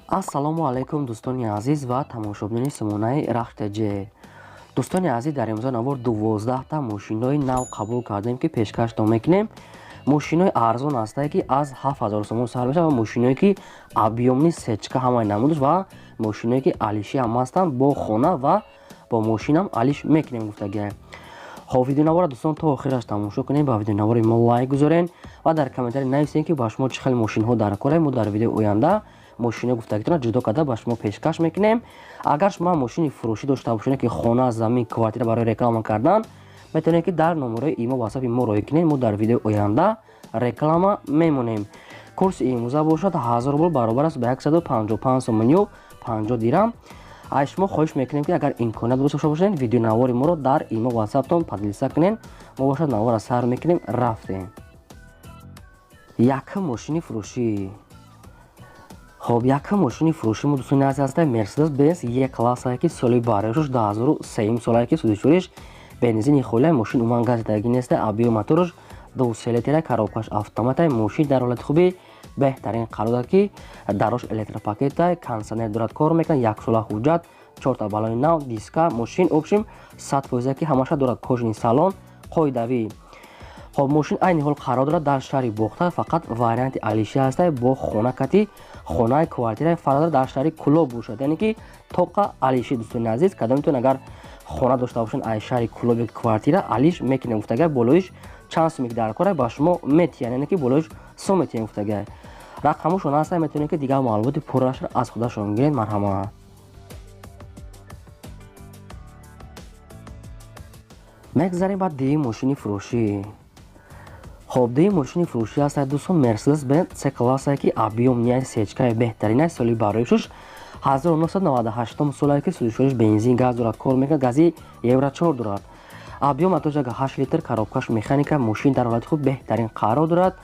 Ассалому алайкум, дӯстони азиз ва тамошобинони сомонаи Рахш ТЖ. Дӯстони азиз, дар имрӯза навор 12та мошинҳои нав қабул кардем, ки пешкаштон мекунем. Мошинҳои арзон ҳастае, ки аз 7000 сомон сар мешавад, ва мошинҳое, ки объёмный сечка ҳамаи намудаш, ва мошинҳое, ки алиши ҳам ҳастанд, бо хона ва бо мошинам алиш мекунем гуфтагия. Хоб, видеонавора, дӯстон, то охираш тамошо кунем, ба видеонавори мо лайк гузорен ва дар комментарий нависем, ки ба шумо чӣ хел мошинҳо дар корем. Мо дар видеои оянда мошино гуфтагитона ҷудо карда ба шумо пешкаш мекунем. Агар шумо мошини фурӯшӣ дошта бошед, ки хона, замин, квартира барои реклама кардан, метавонед, ки дар номерои имо, ватсапи мо роҳӣ кунед. Мо дар видеои оянда реклама мемонем. Курси имрӯза бошад 1000 рубл баробар аст ба 155 сомонию 50 дирам. Аз шумо хоҳиш мекунем, ки агар имконият дошта бошед, видеонавори моро дар имо, ватсаптон поделиться кунед. Мо бошад навора сар мекунем, рафтем. Якум мошини фурӯшӣ. Хоб, якум мошини фурӯши мо, дӯстони азиз, ҳаста Мерседес Бенз Е классае, ки соли барояшуш 2003 солае, ки сӯзишвориш бензини холия. Мошин умуман газидаги неста, объём мотораш 2,3 литра, коробкаш автомата. Мошин дар ҳолати хуби беҳтарин қарор дорад, ки дарош электропакета, кондиционер дорад, кор мекунад, яксола ҳуҷҷат, чорта балони нав, диска. Мошин общем 100%, ки ҳамаша дорад, кожаный салон, қоидавӣ. Хоб, мошин айни ҳол қарор дорад дар шаҳри Бохтар. Фақат варианти алиши ҳаста, бо хона кати, хонаи квартираи фарқ дар шаҳри Кулоб бошад, яъне ки тоқа алиши. Дӯстони азиз, кадомитон агар хона дошта бошед аз шаҳри Кулоб, квартира алиш мекунем гуфтагай. Болоиш чанд суме ки дар кора, ба шумо метиҳанд, яъне ки болоиш сум метиҳем гуфтагай. Рақамошон ҳаста, метавонед, ки дигар маълумоти пуррашро аз худашон гиред. Марҳамат. Мегзарем ба дуюм мошини фурӯшӣ. Хоб, дуюм мошини фурӯшӣ ҳаст, дӯстон, Мерседес Бенз С классае, ки объёмный сечкаи беҳтарин, соли бароишуш 1998 солае, ки сӯзишвориш бензин, газ дорад, кор мекунад, гази Евро 4 дорад, объём мотораш 8 литр, коробкаш механика. Мошин дар ҳолати хуб беҳтарин қарор дорад,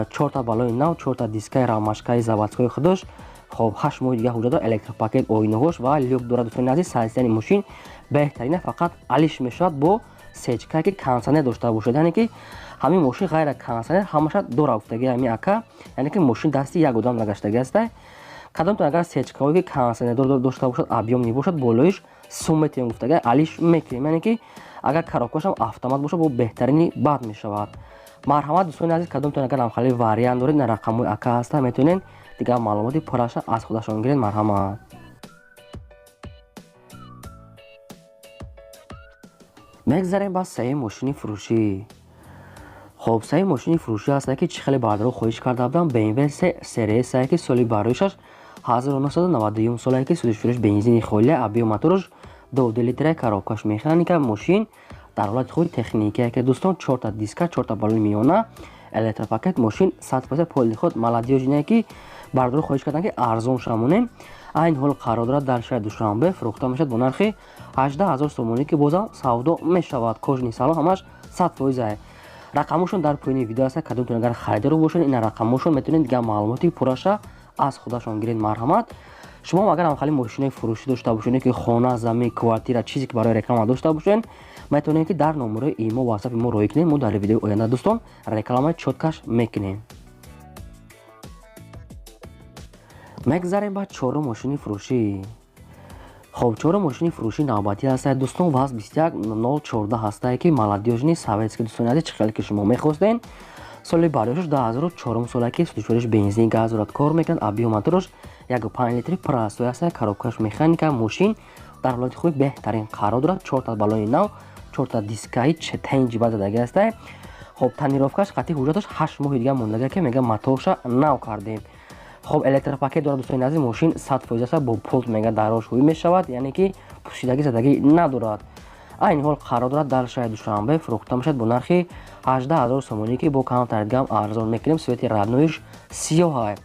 чорта балони нав, чорта дискаи рамашкаи заводской худаш. Хоб, 8 моҳи дига ҳуҷҷат дорад, электропакет, оинаҳош ва люк дорад. Дӯстони азиз, состояние мошин беҳтарина, фақат алиш мешавад бо сечкае, ки кондиционер дошта бошад, яъне ки ҳамин мошин ғайра кондиционер ҳамаша дора гуфтаги ҳамин ака, яъне ки мошин дасти як одам нагаштаги аста. Кадомтон агар сечкаҳое, ки кондиционер дошта бошад, объёмный бошад, болоиш сум метиҳем гуфтаги, алиш мекунем, яъне ки агар коробкашам автомат бошад, бо беҳтарини бад мешавад. Марҳамат, дӯстони азиз, кадомтон агар ҳамхали вариант доред, на рақамҳои ака ҳаста, метавонед дигар маълумоти пурраша аз худашон гиред. Марҳамат. Мегзарем ба сеюм мошини фурӯшӣ. Хоб, сеюм мошини фурӯшӣ ҳаста, ки чӣ хеле баъдро хоҳиш карда будам, BMW Series, ки соли бароишаш 1991 солае, ки сӯзишвориш бензини холия, объём мотораш 2,2 литра, коробкаш механика. Мошин дар ҳолати хуби техникия, ки, дӯстон, чорта диска, чорта балони миёна, электропакет. Мошин 100% полный ход, молодёжный, ки бардоро хоҳиш карданд, ки арзон шамонем. Айни ҳол қарор дорад дар шаҳри Душанбе, фурӯхта мешавад бо нархи 18 000 сомонӣ, ки бозам савдо мешавад. Кожаный салон, ҳамаш 100%. Рақамошон дар поёни видео аст. Кадомтон агар харидоро бошед, ина рақамошон, метавонед дигар маълумоти пурраша аз худашон гиред. Марҳамат. Шумо агар ҳамхали мошинои фурӯшӣ дошта бошед, ки хона, замин, квартира, чизе ки барои реклама дошта бошед, метавонед, ки дар номерои имо, ватсапи мо роҳӣ кунед. Мо дар видеои оянда, дӯстон, рекламаи чёткаш мекунем. Мегзарем ба чорум мошини фурӯшӣ. Хоб, чорум мошини фурӯшӣ навбатӣ ҳастад, дӯстон, ВАЗ 21014 ҳастае, ки молодёжный советский. Дӯстони азиз, чӣ хеле ки шумо мехостен, соли бароишаш 2004 солае, ки сӯзишвориш бензин, газ дорад, кор мекунад, объём мотораш 1,5 литри, простой ҳастад, коробкаш механика. Мошин дар ҳолати хуби беҳтарин қарор дорад, чорта балони нав, чорта дискаи тенҷи ба задаги ҳастад. Хоб, тонировкаш қатъи ҳуҷҷаташ 8 моҳи дига мондага, ки мега моторша нав кардем. Хоб, электропакет дорад, дӯстони азиз. Мошин 100% аст, бо пулт мега дарош ҳуй мешавад, яъне ки пӯшидагӣ задагӣ надорад. Айни ҳол қарор дорад дар шаҳри Душанбе, фурӯхта мешавад бо нархи 18 000 сомонӣ, ки бо камтар дигам арзон мекунем. Цвети родноиш сиёҳай.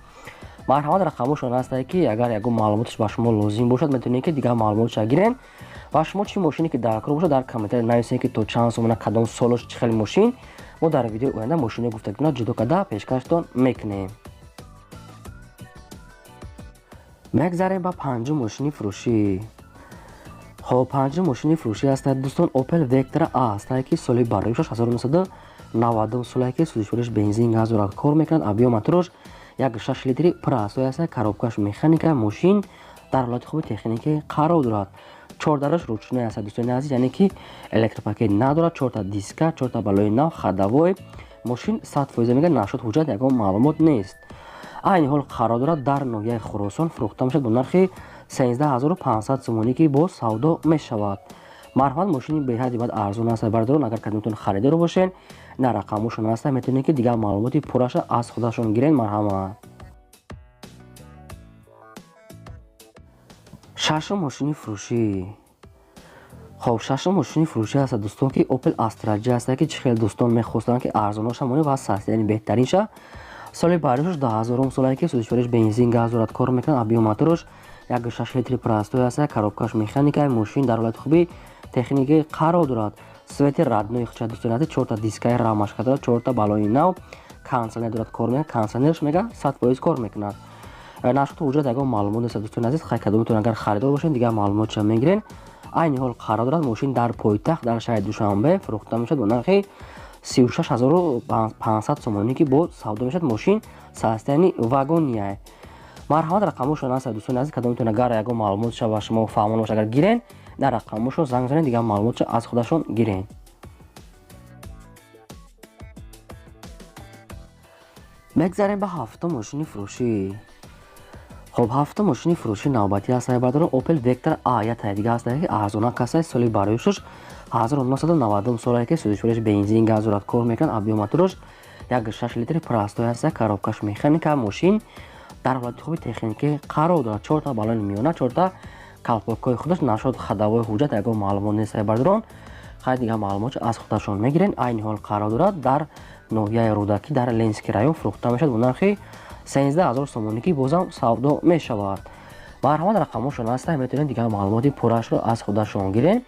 Марҳамат, рақамошон ҳастае, ки агар ягон маълумоташ ба шумо лозим бошад, метавонед, ки дигар маълумотша гирем. Ва шумо чӣ мошине ки дар кор бошад, дар комментарий нависед, ки то чанд сомона, кадом солош, чӣ хел мошин. Мо дар видеои оянда мошинои гуфтагино ҷудо карда пешкаштон мекунем. Мегзарем ба панҷум мошини фурӯшӣ. Хоб, панҷум мошини фурӯшӣ ҳастад, дӯстон, Opel Vectra A ҳастае, ки соли бароишаш 1990 солае, ки сӯзишвориш бензин, газ дорад, кор мекунад, объём мотораш 1,6 литри простой аст, коробкаш механика, мошин дар ҳолати хуби техникӣ қарор дорад. Чордараш ручной аст, дӯстони азиз, яъне ки электропакет надорад, чорта диска, чорта балои нав, ходовой. Мошин 100% мега, нашуд ҳуҷҷат ягон маълумот нест. Айни ҳол қарор дорад дар ноҳияи Хуросон, фурӯхта мешавад бо нархи 13500 сомонӣ, ки боз савдо мешавад. Марҳамат, мошини беҳади бад арзон аст, бардорон. Агар кадомтон харидор бошен, на рақамошон аст, метавонед ки дигар маълумоти пурраша аз худашон гирен. Марҳамат. Шашум мошини фурӯшӣ. Хоб, шашум мошини фурӯшӣ аст, дӯстон, ки Opel Astra J аст, ки чӣ хел дӯстон мехостанд, ки арзоноша монӣ ва састияни беҳтаринша. Соли баришош 2000 солае, ки сӯзишвориш бензин, газ дорад, кор мекунад. Объём мотораш 1,6 литри простой аст, коробкаш механика, мошин дар ҳолати хуби техникӣ қарор дорад. Цвети родной хча, дӯстони азиз, чорта дискаи рамашка дорад, чорта балони нав, кондиционер дорад, кор мекунад, кондиционерш мега 100% кор мекунад. Нашуд ҳуҷҷат ягон маълумот нест, дӯстони азиз. Хай, кадомтон агар харидор бошед, дигар маълумотша мегирен. Айни ҳол қарор дорад мошин дар пойтахт, дар шаҳри Душанбе, фурӯхта мешавад бо нархи 36500 сомонӣ, ки боз савдо мешавад. Мошин состояни вагония. Марҳамат, рақамошон аст, дӯстони азиз. Кадомтон агар ягон маълумот шава, шумо фаҳмон бошад, агар гирен, дар рақамошон занг занед, дигар маълумотша аз худашон гирен. Мегзарем ба ҳафтум мошини фурӯшӣ. Хоб, ҳафтум мошини фурӯшӣ навбатӣ аст, бардорон, Opel Vectra A ятае дига аст, ки арзонак аст. Соли бароишош 1990 солае, ки сӯзишвориш бензин, газ дорад, кор мекунад. Объём мотораш 1,6 литри простой аст, коробкаш механика, мошин дар ҳолати хуби техникӣ қарор дорад. Чорта балони миёна, чорта калпокҳои худаш, нашуд ходовой ҳуҷҷат ягон маълумот нест, бардорон. Хай, дигар маълумотшо аз худашон мегирен. Айни ҳол қарор дорад дар ноҳияи Рӯдакӣ, дар Ленинский район, фурӯхта мешавад бо нархи 13000 сомонӣ, ки бозам савдо мешавад. Марҳамат, рақамошон аст, метавонед дигар маълумоти пуррашро аз худашон гирен.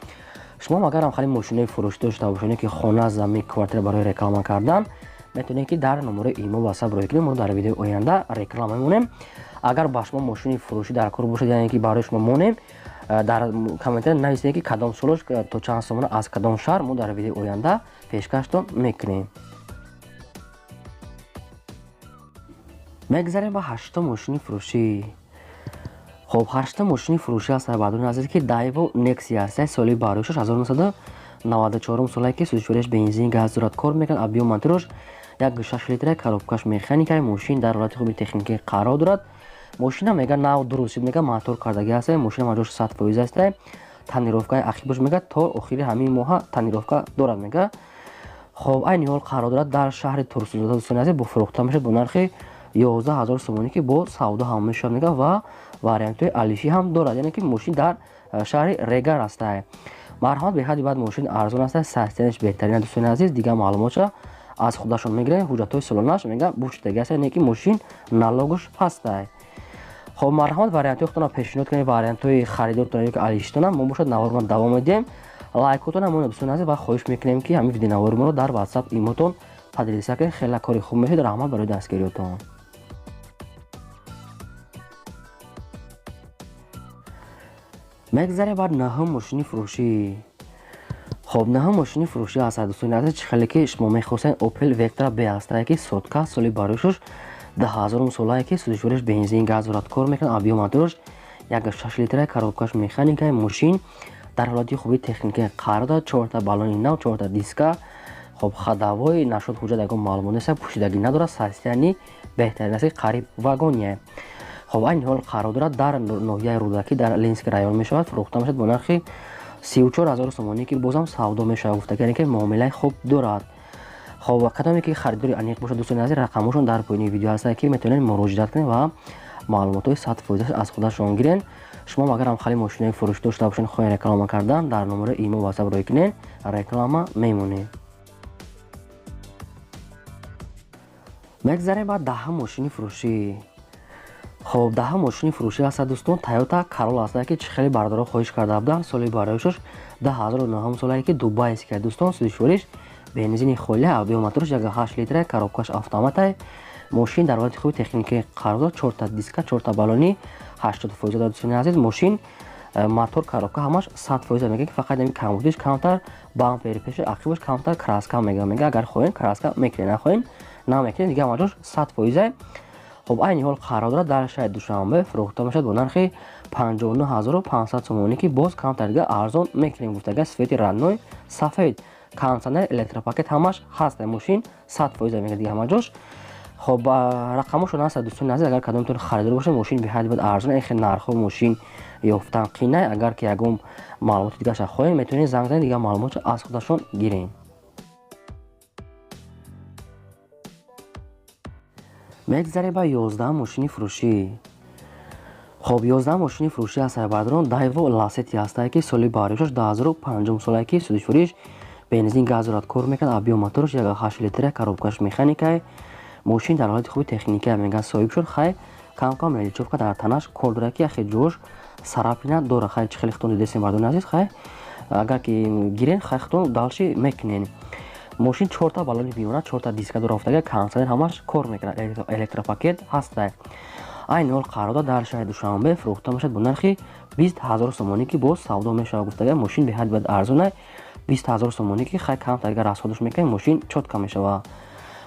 Шумо агарам хали мошинои фурӯшӣ дошта бошед, ки хона, замин, квартира барои реклама кардан, метавонед ки дар номерои имо WhatsApp рой кунед, мо дар видеои оянда реклама мемонем. Агар ба шумо мошини фурӯшӣ дар кор бошад, яъне ки барои шумо монем, дар комментария нависед, ки кадом солош, то чанд сомона, аз кадом шаҳр, мо дар видеои оянда пешкаштон мекунем. Мегзарем ба ҳаштум мошини фурӯшӣ. Хоб, ҳаштум мошини фурӯшӣ аст, бардони азиз, ки Daewoo Nexia аст. Соли бароишош 1994 солае, ки сӯзишвориш бензин, газ дорад, кор мекунад. Объём мотораш 1,6 литра, коробкаш механика, мошин дар ҳолати хуби техникӣ қарор дорад. Мошина мега нав дуруст мега, мотор кардагӣ аст, мошина маҷош 100% аст. Тонировкаи ахибош мега то охири ҳамин моҳа тонировка дорад мега. Хоб, айни ҳол қарор дорад дар шаҳри Турсунзода, дӯстони азиз, бо фурӯхта мешавад бо нархи 11000 сомонӣ, ки бо савдо ҳам мешавад мега ва вариантҳои алишӣ ҳам дорад, яъне ки мошин дар шаҳри Регар аст. Марҳамат, беҳади бад мошин арзон аст, состоянияш беҳтарин, дӯстони азиз. Дигар маълумотша аз худашон мегирем. Ҳуҷҷатҳои солонаш мега бучидаги аст, яъне ки мошин налогш ҳаст. Хоб, марҳамат, вариантҳои худтонро пешниҳод кунед, вариантҳои харидортон ё ки алишитона. Мо бошад наворро давом медиҳем. Лайкотон мо, дӯстони азиз, ва хоҳиш мекунем, ки ҳамин видеонавори моро дар WhatsApp, имотон поделиться кунед. Хеле кори хуб мешуд. Раҳмат барои дастгириётон. Мегзарем бар наҳум мошини фурӯшӣ. Хоб, наҳум мошини фурӯшӣ аст, дӯстони азиз, чӣ хеле ки шумо мехостед, Opel Vectra B аст, ки сотка, соли бароишош 2000 солае, ки сӯзишвориш бензин, газ дорад, кор мекунад. Объём мотораш 1,6 литра, коробкаш механика, мошин дар ҳолати хуби техникӣ қарор дорад. Чорта балони нав, чорта диска, хоб, ходовой, нашуд ҳуҷҷат ягон маълумот нест, пӯшидагӣ надорад, состояни беҳтарин аст, қариб вагония. Хоб, айни ҳол қарор дорад дар ноҳияи Рӯдакӣ, дар Ленинский район мешавад, фурӯхта мешавад бо нархи 34000 сомонӣ, ки бозам савдо мешавад гуфта, яъне ки муомилаи хуб дорад. Хоб, кадоме ки харидори аниқ бошад, дӯстони азиз, рақамошон дар поёни видео ҳастанд, ки метавонед муроҷиат кунед ва маълумотҳои 100% аз худашон гирен. Шумо агарам хали мошинои фурӯшӣ дошта бошед, хоҳед реклама кардан, дар номерои имо WhatsApp рой кунед, реклама мемонед. Мегзарем ба даҳум мошини фурӯшӣ. Хоб, даҳум мошини фурӯшӣ аст, дӯстон, Toyota Corolla аст, ки чӣ хеле бардоро хоҳиш карда буданд. Соли бароишош 2009 солае, ки дубайский, дӯстон, сӯзишвориш бензини холия, объём мотораш 1,8 литра, коробкаш автоматай, мошин дар ҳолати хуби техникӣ қарор дорад. Чорта диска, чорта балони 80% дорад, дӯстони азиз. Мошин мотор, коробка ҳамаш 100% мега, ки фақат ҳамин камбудиш камтар бампери пеши ақибаш камтар краска мега. Агар хоҳем, краска мекунем, нахоҳем, намекунем. Дигар маҷош 100%. Хоб, айни ҳол қарор дорад дар шаҳри Душанбе, фурӯхта мешавад бо нархи 59500 сомонӣ, ки боз камтар дига арзон мекунем гуфтага. Цвети родной сафед, кондитсионер, электропакет ҳамаш ҳаст. Мошин 100% мегӯяд дига ҳама ҷош. Хоб, рақамошон ҳаст, дӯстони азиз, агар кадомтон харидор бошед. Мошин беҳад бад арзон, ин хел нархҳо мошин ёфтан қинай. Агар ки ягон маълумоти дигаша хоҳем, метавонед занг занед, дигар маълумотро аз худашон гирем. Мегзарем ба 11 мошини фурӯшӣ. Хоб, 11 мошини фурӯшӣ ҳастае, бародарон, Дайво Ласети ҳастае, ки соли баришаш 2005 солае, ки судишфуриш бензин газ дорад, кор мекунад. Объём мотораш 1,8 литра, коробкаш механикае. Мошин дар ҳолати хуби техникия мегӯяд соҳиб шуд. Хай, кам-кам мелочёвка дар танаш кор дорад, ки яхе ҷош царапина дорад. Хай, чӣ хеле хитон дидесем, бардони азиз. Хай, агар ки гирен, хай, хитон дальше мекунен. Мошин чорта балони миёна, чорта диска дора офтага, кондитсионер ҳамаш кор мекунад, электропакет ҳастай. Айни ҳол қарор дорад дар шаҳри Душанбе, фурӯхта мешавад бо нархи 20 000 сомонӣ, ки боз савдо мешавад гуфтага. Мошин беҳад бад арзонай, 20 000 сомонӣ, ки хай камтар агар расходаш мекунем, мошин чётко мешавад.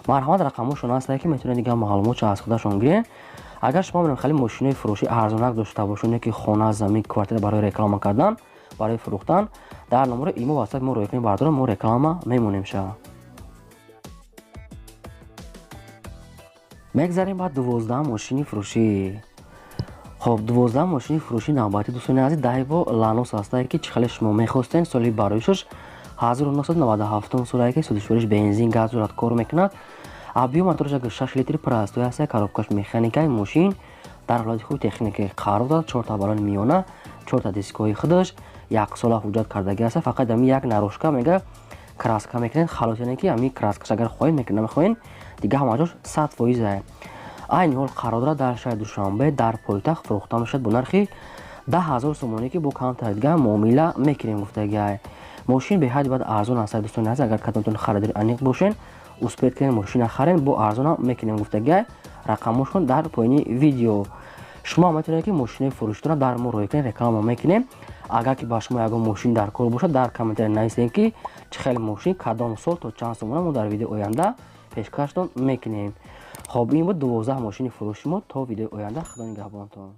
Марҳамат, рақамҳошон ҳастае, ки метавонед дигар маълумотшо аз худашон гирен. Агар шумо менам хеле мошинои фурӯшӣ арзонак дошта бошед, ки хона, замин, квартира барои реклама кардан, барои фурӯхтан, дар номери имо, ватсап мо рӯй кунед, бардорам, мо реклама мемонем ша. Мегзарем ба 12 мошини фурӯшӣ. Хоб, 12 мошини фурӯшӣ навбатӣ, дӯстони азиз, Дайво Ланос ҳастае, ки чӣ хеле шумо мехостен. Соли бароишаш 1997 солае, ки судишвориш бензин газ дорад, кор мекунад. Объём мотораш 6 литри простой ҳастае, коробкаш механикаи. Мошин дар ҳолати хуби техникӣ қарор дорад, чорта балони миёна, чорта дискҳои худаш, яксола ҳуҷҷат кардагӣ аст. Фақат ами як наружка мега краска мекунед, халос. Яъне ки ами краскаш агар хоҳед мекунед, намехоҳед, дига ҳама ҷош 100%. Айни ҳол қарор дорад дар шаҳри Душанбе, дар пойтахт, фурӯхта мешавад бо нархи 10 000 сомонӣ, ки бо камтар дига муомила мекунем гуфтагиай. Мошин беҳад бад арзон аст, дӯстони азиз. Агар кадомтон харидори аниқ бошен, успеть кунед, мошина харен, бо арзонам мекунем гуфтагиай. Рақамҳошон дар поёни видео. Шумо метавонед, ки мошинои фурӯшитонро дар мо рӯй кунед, реклама мекунем. Агар ки ба шумо ягон мошин дар кор бошад, дар комментария нависед, ки чӣ хел мошин, кадом сол, то чанд сомона, мо дар видеои оянда пешкаштон мекунем. Хоб, ин буд 12 мошини фурӯши мо. То видеои оянда, худо нигаҳбонтон.